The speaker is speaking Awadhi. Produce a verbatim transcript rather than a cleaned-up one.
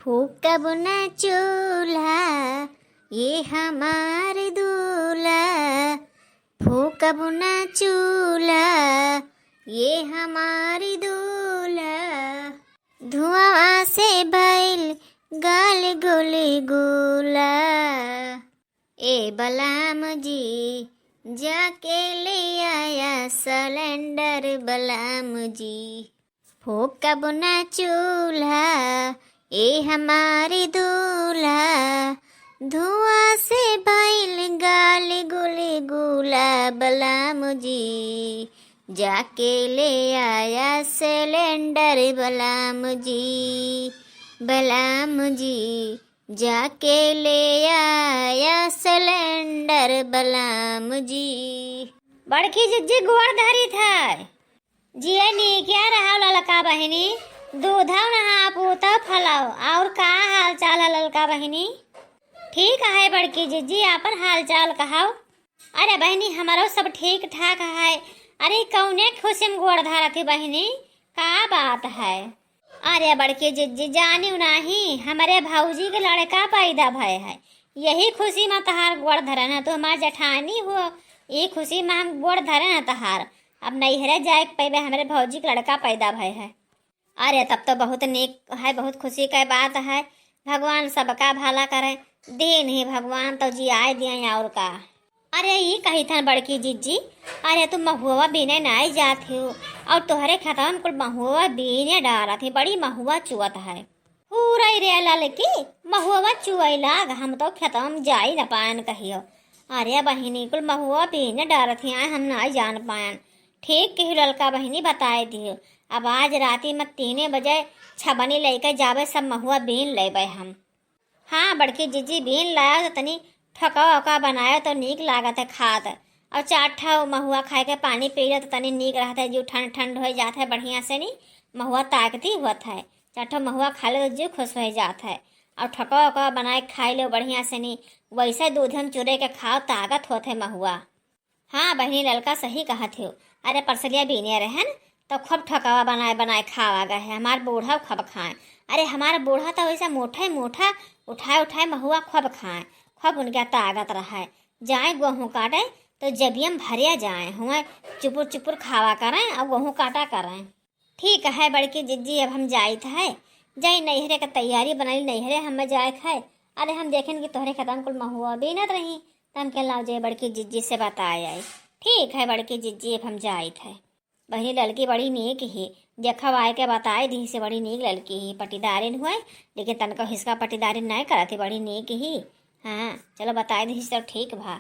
फूकब ना चूल्हा, ये हमार दूल्हा, फूकब ना चूल्हा, ये हमार दूल्हा, धुआं से भइल गाल गुलगुला। ए बलाम जी, जाके ले आया सिलेंडर बलाम जी। फूकब ना चूल्हा, ए हमार दूल्हा, धुआं से भइल गाल गुलगुला बलाम जी। जाके ले आया सिलेंडर बलाम जी, बलाम जी। जाके ले आया सिलेंडर बलाम जी। बड़की जिज्जी गोड़ धरी था। जिए नीकिया रहा ललका बहिनी, दूधव नहा पूतव फलव, और का हाल चाल है ललका बहिनी? ठीक है बड़की जिज्जी, आपन हाल चाल कहाओ। अरे बहिनी, हमरो सब ठीक ठाक है। अरे कौने खुशी में गोड़ धरत ही बहिनी, का बात है? अरे बड़की जिज्जी, जानिउ नाही, हमरे भौजी के लड़का पैदा भय है, यही खुशी में तहार गोड़ धरन है। तू हमार जेठानी हो, ई खुशी में हम गोड़ धरन है तहार। अब नैहरे जाए के पैबे, हमरे भौजी के लड़का पैदा भय है। अरे तब तो बहुत नीक है, बहुत खुशी के बात है। भगवान सबका भला करे, दीन ही भगवान तो जियाए दिए और का। अरे ई कही थन बड़की जिज्जी, अरे तू महुआ बीने नाई जात हो, और तोहरे खेतवा में कुल महुआ बीने डारत ही, बड़ी महुआ चुअत है। पूरा रे ललकी, महुआ चुअई लाग, हम तो खेतवा में जाई न पायन कहियो। अरे बहिनी, कुल महुआ बीने डारत ही, आए हम नाई जान पायन। ठीक कही ललका बहिनी, बताए दियो। अब आज राती में तीने बजे छबनी लेके जावे, सब महुआ बीन लेबे हम। हाँ बड़की जिज्जी, बीन लायो तो तनी ठोका ओका बनायो तो नीक लागत है खात। और चार ठो महुआ खाए के पानी पी लो तो तनी नीक रहत है, जो ठंड ठंड हो जात है बढ़िया से नी, महुआ ताकती होत है। चार ठो महुआ खा लो तो जीव खुश हो जात है। और ठोका ओका बनाए के खाई लो बढ़िया से नी, वैसे दूध में चूरे के खाओ, ताकत होत है महुआ। हाँ बहिनी, ललका सही कहत हो। अरे परसलिया बीने रहन तो खूब ठोकवा बनाए बनाए खावा गए है, हमार बूढ़ा खूब खाए। अरे हमार बूढ़ा तो वैसे मोटा मोटा उठाए उठाए महुआ खूब खाए, खूब उनके ताकत रहे। जाए गोहूँ काटे तो जबियम भरिया जाए हुए, चुपुर चुपुर खावा करें और गोहूँ काटा करें। ठीक है बड़की जिज्जी, अब हम जाइत है, जाई नैहरे के तैयारी बनाई, नैहरे हमें जाए के है। अरे हम देखेन कि तोहरे खेतन कुल महुआ बीनत रही, त हम के लाओ जे बड़की जिज्जी से बताए आई। ठीक है बड़की जिज्जी, अब हम जाइत है। बहिनी ललकी बड़ी नीक ही, देखब आए के बताए दी से बड़ी नीक ललकी ही, पटीदारिन हुए, लेकिन तनको हिसका पटीदारिन नहीं करत ही, बड़ी नीक ही। हाँ चलो बताए दी से तो ठीक भा।